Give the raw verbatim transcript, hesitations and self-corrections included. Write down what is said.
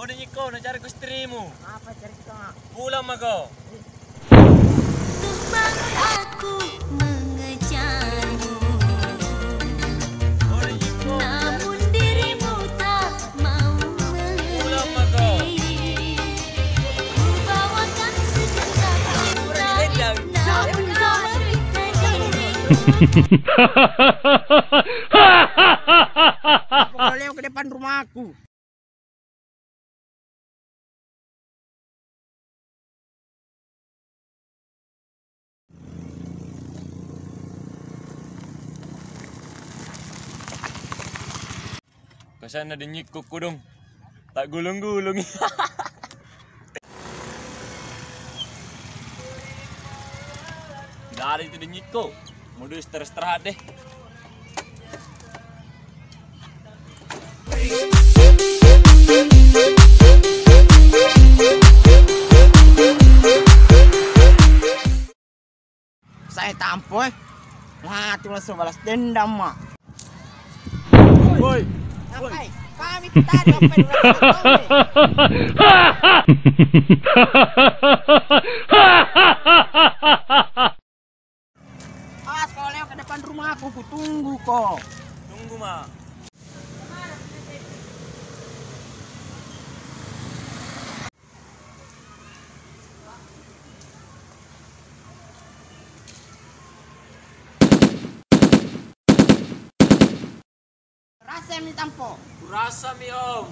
Udah nyikko, nacari ku istrimu. Apa cerita? Pulang mako. Untuk bangun aku mengejarmu. Udah nyikko. Namun dirimu tak mau mengerti. Ku bawakan segenggam cinta, namun kau berikan diri. Apa kau lewat ke depan rumahku? Kasanna dinyikku kudung. Tak gulung-gulungi. Dari itu dinyikku. Modus terus terhad deh. Saya tampo, eh. Mati langsung balas dendam, Mak. Woi. Ngapai? Kami tadi ngapai? Awas kalau lewat ke depan rumahku, kutunggu ko. Tunggu, Ma. Rasami tampo. Kurasami, Om.